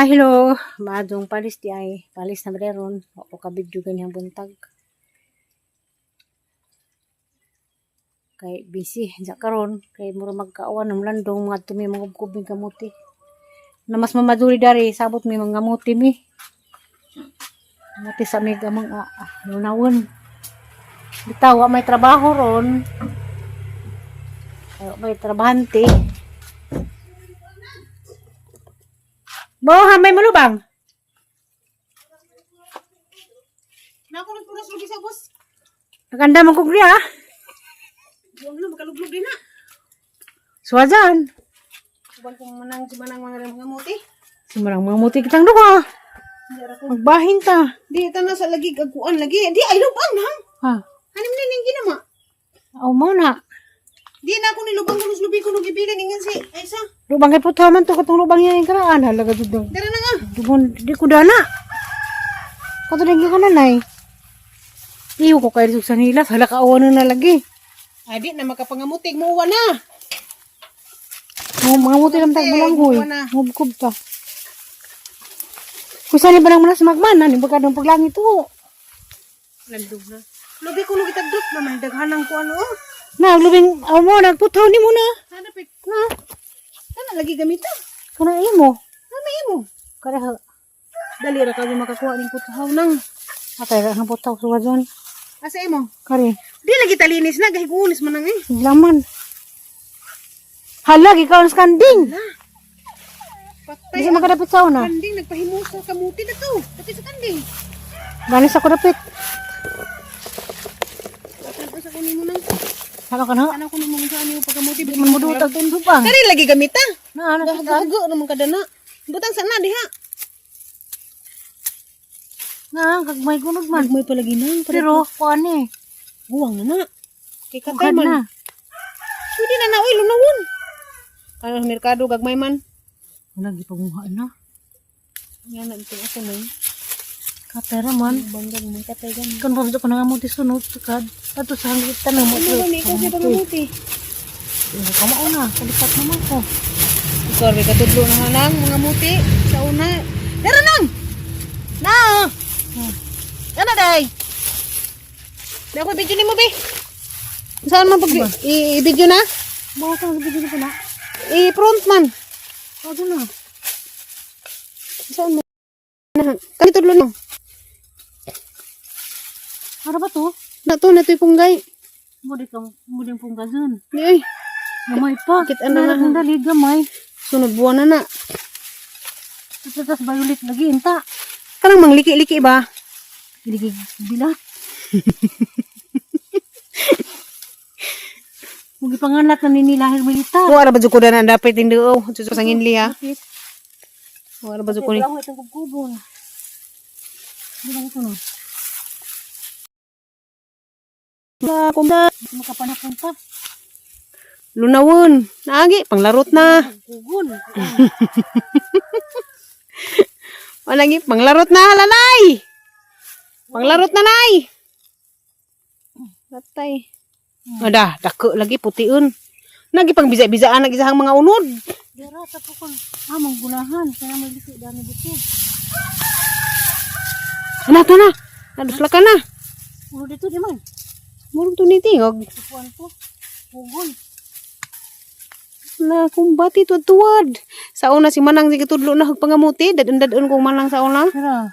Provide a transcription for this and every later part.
Hi, hello. Maadong palis di ay. Palis na ba ron? Ako ka video ganyang buntag. Kay busy diya karon kay mura magkauan ng landong mga tumi mga kubing kamuti. Na mas mamaduli dari sabot mi mga muti mi. Muti sa mig amang lunawon. Bitaw wa may trabaho ron. Ay, wa may trabahante. Bo, hamay mo lubang. Nako nagpunas lugi sa bus. Naganda mo kog ah. Buwang na makaluglog din na. Suwazan. Uban kong manang si manang mga mga muti. Simarang mga muti kitang duha. Magbahin ta. Di ta na sa lagi kagkuan lagi. Di ay lubang nang. Ha. Hanim na ning ginama. Aw mo na. Di na ako nilubang kuno lubi kuno gibilin ingan si Aisa. Lubang kay putha man to katong lubang niya yung karaan. Halaga jud daw. Dara na nga. Dubon di ko dana. Kato lagi ko nanay. Iyo ko kay sa nila. Hala ka awan na lagi. Ay di na makapangamutig mo uwa na. Mga mga muti lang tag bulanghoy. Muwa na. Ngubkob ta. Kusa ni ba nang manas magman? Ano ba kadong paglangit to? Landong na. Lubi kuno gitagdot na man daghanang kuan oh. Na, lubing, aw mo, nagputhaw ni mo na. Hanapit. Na, Kana lagi gamita. kana imo. Ano imo? Kada Dali ra kami makakuha ning puthaw nang. atay ra ang puthaw suwazon. Asa imo? Kari. Di lagi talinis na gahigunis man nang eh. Laman. Hala, ikaw ang kanding. Patay. Di siya makadapit sa una. Kanding nagpahimusa kamuti na to. Dapit sa kanding. Ganis ako dapit. Tapos ako nimo nang. Hala ka na. Ano ko nimo sa ano pagkamuti Di man mo duot ang tundubang. Kari lagi gamita. Na, ano sa Gago naman kada na. Butang sana diha. Na, kagmay gunog man. May palagi nang Pero, kuan eh. buwang na na. Kay katay Ugad man. na. Pwede na na oy lunawon. Ano sa merkado gagmay man. Wala, gipaguha na. Nga na ito ako nang. Katera man. Bangga man katay gan. Kan pa ko na nga mo sunod tukad. Ato sa hangit tanong mo. Ano ba ni ikaw sa pangamuti? Hindi ka mauna. Kalipat naman ko. Ikaw rin katudlo na hanang mga muti sa una. Dara nang. Na. Ana day. Di ako video nimo be. Saan man pag i-video na? Mga ka nagbigay ko na. I-front man. Ano na? Saan mo? Na, kani tudlo no. Ano ba to? Na to na to'y punggay. Mudi ka, mudi ang punggasan. Ni oy. Gamay pa. Kit ano na. Ang dali, gamay. Sunod buwan na na. Tapos violet lagi, inta. Kanang mangliki-liki ba? Ligi bilat. Mugi panganlat na nini lahir militar. Wa ra ba jud ko na dapit hindi oh. Jud sa nginli ha. Wa ra ba jud ko ni. Wala ko itong kubkubon. Bilang ito no. Na kumda. Makapanakon pa. Lunawon. Naagi panglarot na. Kugon. Walagi panglarot na lalay. Panglarot na nay. Patay. Ada, dako lagi putiun. Nagi pang biza-bizaan lagi sa mga unod. Dira tapos kon. Ah, manggulahan. Kaya may liki dami dito. Ana to na. Nadusla ka na. Ulo dito di man. Murong to ni tingog. Kukuan ko. Kugon. Na kumbati tuwad tuwad. Sa una si Manang sige tudlo na pangamuti, dadun-dadun kong Manang sa una. Dira.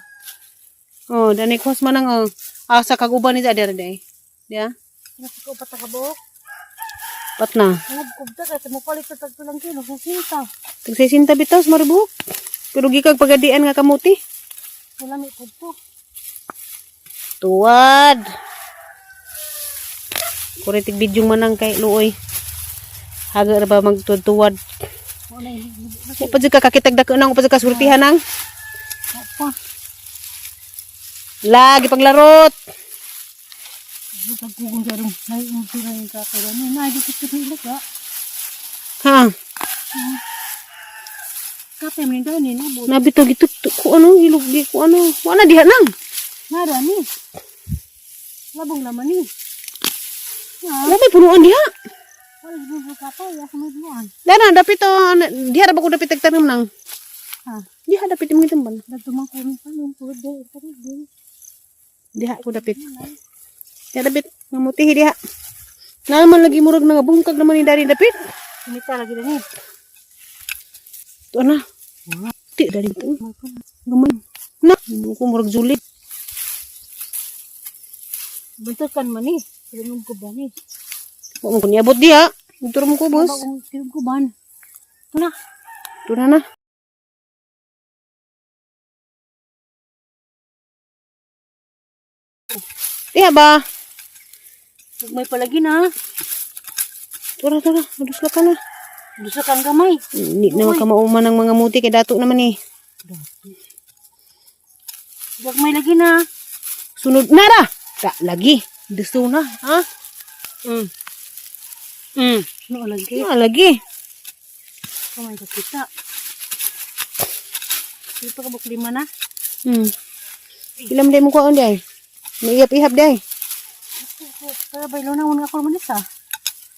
Oh, dani kos Manang oh. Asa kag uban ni sa dere day. Ya. Nasa ko patakabok. Pat na. Ngubkub ta kasi mo palit sa tagtulang kilo sa sinta. Tag 60 bitaw sa marubok. Pero gikag pagadian nga kamuti. Wala may kubko. Tuwad. Kuritig bidyong Manang kay luoy. Haga ra ba magtuwad-tuwad. Wala yung Wa pa jud ka kakitag dako nang, wa pa jud ka surtihan nang. pa. Lagi paglarot. Lutag kugon sa rong. Nay yung sira yung kapera ni. Nay di ko ilaga. Ha. Kape man dani no. Bo. Nabito gitu ko ano ilog di ko ano. Wa na diha nang. Nara ni. Labong naman ni. Wa may punuan diha. Wala yung kape ya sa may buwan. Dana dapit to diha ra ba ko dapit tagtanom nang. Ha. Diha dapit imong gitumban. Nagtumang kuno pa nung pwede. Pwede. Diha ko dapit. Diha dapit. Ngamuti diha. Naman lagi murag nga bungkag naman ni dari dapit. Kumita lagi din eh. Tuan na. Ti dari to. Gamay. Na, ko murag julit. Buntukan man eh. Tinong ko ba ni? Wa mo ko niabot diha. Dito mo ko boss. Tinong ko ban. Ito na. Tuan na. Diha ba? May palagi na. Tura, tura. Madusla ka na. Dusa kang gamay. Hindi na makamauman ng mga muti kay dato naman eh. Gagmay lagi na. Sunod nara. Ta lagi. Dusto na, ha? No lagi. Na lagi. Kamay ka kita. Dito ka buk lima na. Ilam day mo kwaon day. Naiyap-ihap day. Pero baylo na una ako man isa.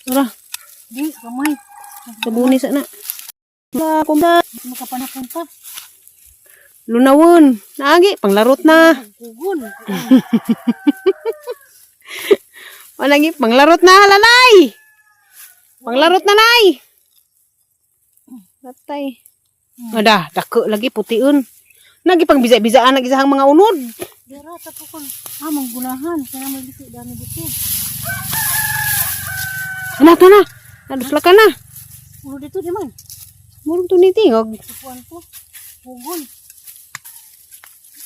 Tura, Di gamay. sabuni sa na. La kumba. Makapanapon pa. Lunawon. Naagi, panglarot na. Kugon. Walagi, panglarot na halalay. Panglarot na nay. Latay. Ada, dako lagi putiun. Nagi pang biza-bizaan lagi sahang mga unod. Dira tapokon. Ah, manggulahan. Kaya may liko dami dito. Ana to na. Nadusla ka na. Ulo dito di man. Murag to ni tingog. Tupuan ko. Kugon.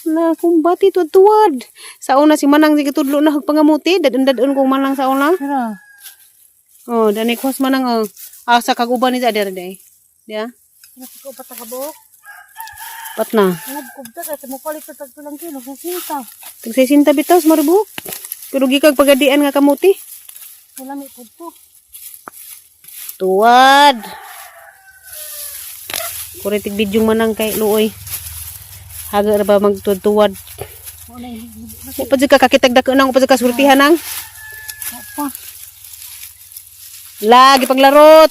Na kumbati tuwad tuwad. Sa una si Manang sige tudlo na hag pangamuti, dadon-dadon kong Manang sa una. Dira. Oh, dani kos Manang oh. Asa kag uban ni sa dere day. Ya. Nasa ko patakabok. Pat na. Nagkubta kasi mo palit sa tagtulang kilo sa sinta. Tagsisinta bitaw sa marubok. Pero gikag pagadian nga kamuti. Wala may kubto. Tuwad. Kuritig bidyong Manang kay luoy. Haga ra ba magtuwad-tuwad. Wala yung Wa pa jud ka kakitag dako nang, wa pa jud ka surtihan nang. pa. Lagi paglarot.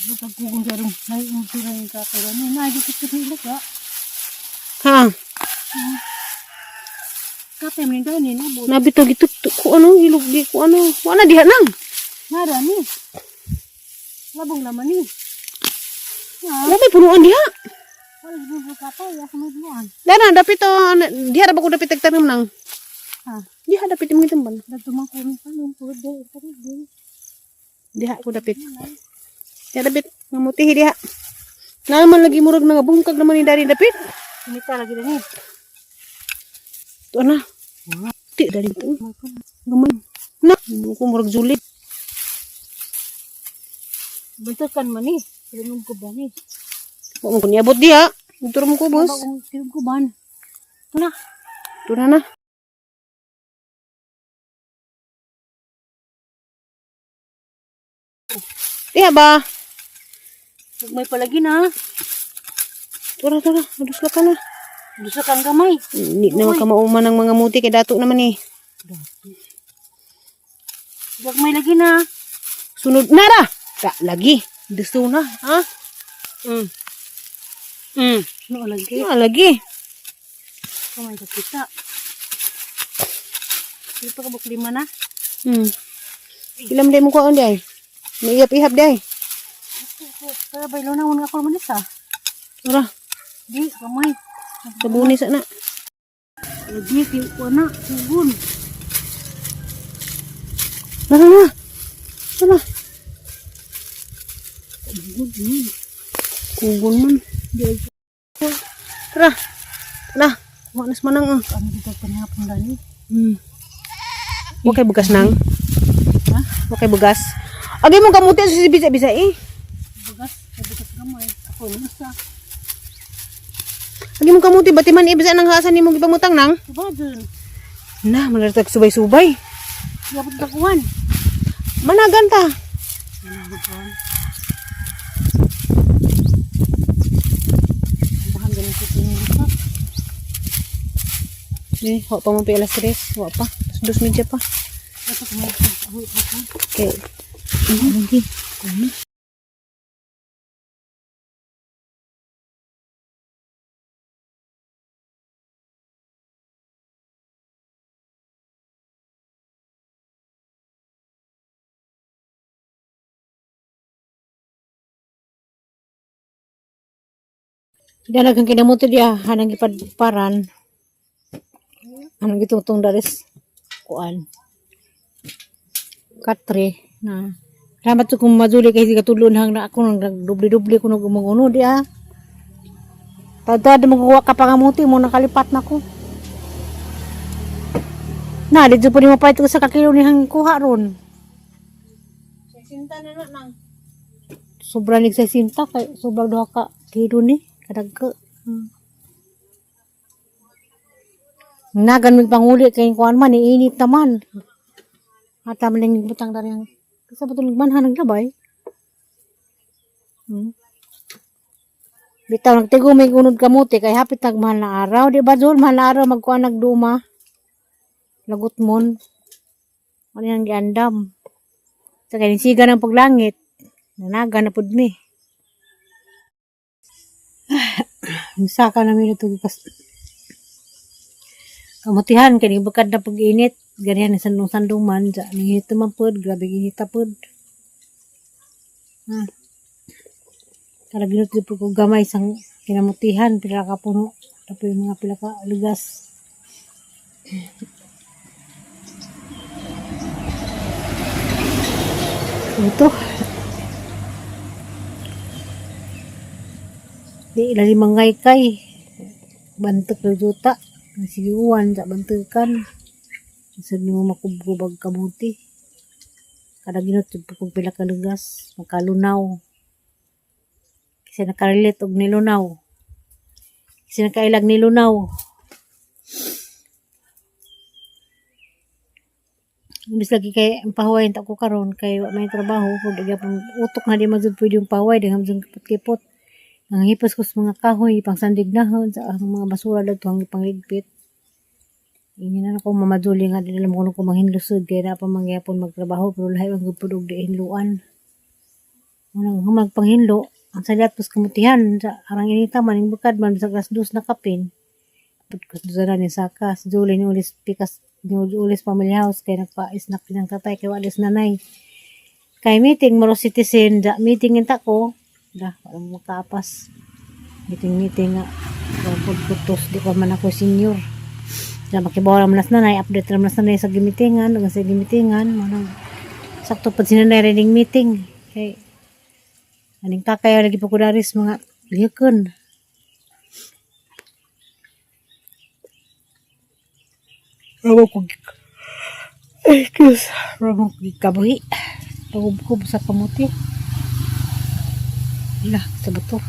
Lutag kugon karong nay untura yung kakira ni na di kito ni ka. Ha. Kate man gani no bo. Nabitaw gitu ko ano ilog di ko ano. Wa na diha nang. Nara ni. Labong naman ni. Ha, Wa may punuan diha. wala jud mo katay asa may buwan. Dana dapit oh, diha ra ba ko dapit tagtanom nang. Ha, Diha dapit imong gitumban. nagtumang kuno pa nung pwede pwede. Diha ko dapit. Diha dapit ngamuti diha. Naman lagi murag nga bungkag naman ni dari dapit. Kumita lagi din eh. Tuan na. Ti dari to. Gamay. Na, ko murag julit. Buntukan man ni. Tinong ko ba ni? Wa mo ko niabot diha. Dito mo ko boss. Tinong ko ban. Ito na. Tuan na. Diha ba? May palagi na. Tura, tura. Madusla ka na. Dusa kang gamay. Hindi na makamauman ng mga muti kay dato naman eh. Gagmay lagi na. Sunod nara. Ta lagi. Dusto na, ha? No lagi. Na lagi. Kamay ka kita. Dito ka buk lima na. Ilam day mo kwaon day. Naiyap-ihap day. Pero baylo na una ako man isa. Tura, Di gamay. sabuni sa na. Lagi ki ko na kugon. Nara na. Nara. Kugon ni. Kugon man. Tara. Tara. Kuha na sa manang ah. Ano dito panihapon dani? Wa kay bugas nang. Ha? Wa kay bugas. Agay mo kamuti sa bisa-bisa eh. Bugas, bugas gamay. Ako na isa. Agay mo kamuti bati man ibisa nang hasan nimo gipangutang nang. Diba dun? Na, malartag subay-subay. Dapat dakuan. Managan ta. Bahan ganun ko tingin pa. Eh, wa pa mo pa alas 3. Wa pa. Alas 2:30 pa. Dapat mo. Okay. Lagi. Ano? Dalagang kinamuti diya hanang gipadparan. Anong gitungtong daris kuan. Katre na. Salamat sa kung maduli kay katulon hang na ako nang nagdubli-dubli ko nag umanguno di ah. Tadad mo ka pangamuti mo nakalipat na ko. Na, dito po ni mapahit ko sa kakilo ni hang kuha ron. Sinta na na nang. Sobra nagsasinta kay sobrang duha ka kilo ni kadagko. Nagan mig panguli kay kuan man iinit naman. Ata man lang butang dari ang sa batong manhan ang labay. Bitaw nagtigo may unod kamuti kay hapit nag mahal na araw, di ba Zul? Mahal na araw magkuan nagduma. Lagot mon. Ano yang giandam? Sa kay siga ng paglangit. Nanaga na pud mi. Saka namin ito kas kamutihan kay bukad na pag-init ganihan ang sandong-sandong man sa niinit naman pod grabe init ta pod ha tara ginut po ko gamay sang kinamutihan pila ka puno tapos yung mga pila ka ligas ito di ilalim ang kay bantek na juta sige uwan sa bantekan sa mo makubkubag kamuti kada ginot kung pila ka lugas makalunaw kasi nakarelate og nilunaw kasi nakailag nilunaw. Imbis lagi kay ang pahuway ta ko karon kay wa may trabaho kung di gyapon utok na di man jud pwede yung pahuway di man jud kipot-kipot. Ang hipos ko sa mga kahoy pangsandig nahon sa ang mga basura dadto ang ipangligpit. Ini na ako mamaduli nga di alam ko ko manghinlusod kay na pa mangyapon magtrabaho pero lahi man gud og di hinluan. Unang humag panghinlo ang sadyat pos kamutihan sa arang inita man ing bukad man sa alas 2 na kapin. Pagkas doon na ni Saka, si Julie ni ulis pikas ni ulis family house kay nagpa-snack pinang tatay kay walis nanay. Kay meeting maro citizen da meeting inta ko da wala mo makapas. Meeting meeting nga pag kutos di ko man ako senior. Da makibaw ra man nas nanay update ra man nas nanay sa gimitingan hanggang sa gimitingan mo nang sakto pud si nanay reading meeting kay aning kakay lagi pa ko daris mga lihokon. Ramo ko excuse, ramo ko gikabuhi. Pagubkob sa kamuti. Lah, sa bato.